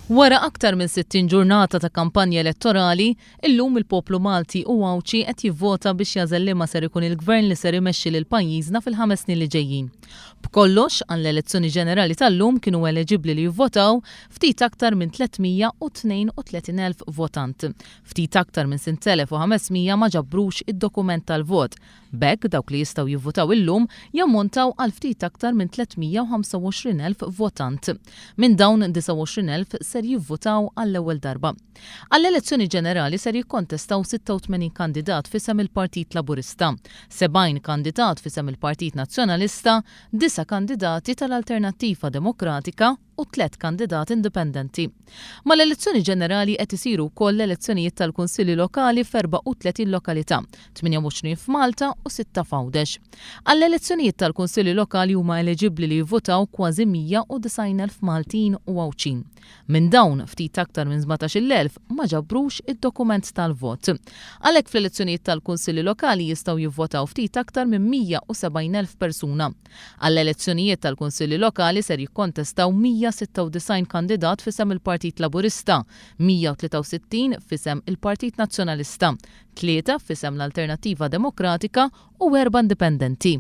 Wara aktar minn 60 ġurnata ta' kampanja elettorali, illum il-poplu Malti u Għawdxi qed jivvota biex jagħżel liema ser ikun il-Gvern li ser imexxi lil pajjiżna fil-ħames snin li ġejjin. B'kollox, għall-elezzjoni ġenerali tal-lum kienu eleġibbli li jivvotaw ftit aktar minn 332,000 votant. Ftit aktar minn 6,500 ma ġabrux id-dokument tal-vot. B'hekk dawk li jistgħu jivvutaw illum jammontaw għal ftit aktar minn 325,000 votant. Minn dawn 29,000 ser jivvutaw għall-ewwel darba. Għall-elezzjoni ġenerali ser jikkontestaw 86 kandidat f'isem il-Partit Laburista, 70 kandidat f'isem il-Partit Nazzjonalista, disa' kandidati tal-Alternattiva Demokratika u tlett kandidati indipendenti. Mal-elezzjoni ġenerali qed isiru wkoll l-elezzjonijiet tal-Kunsilli Lokali f'34 lokalità, 28 f'Malta u sitta f'Għawdex. Għall-elezzjonijiet tal-Kunsilli Lokali huma eleġibbli li jivvutaw kważi 190,000 Maltin u Għawdxin. Minn dawn, ftit aktar minn 17,000 ma ġabrux id-dokument tal-vot. Għalhekk fl-elezzjonijiet tal-Kunsilli Lokali jistgħu jivvotaw ftit aktar minn 170,000 persuna. Għall-elezzjonijiet tal-Kunsilli Lokali ser jikkontestaw 196 kandidat f'isem il-Partit Laburista, 163 f'isem il-Partit Nazzjonalista, tlieta f'isem l-Alternattiva Demokratika u erba' indipendenti.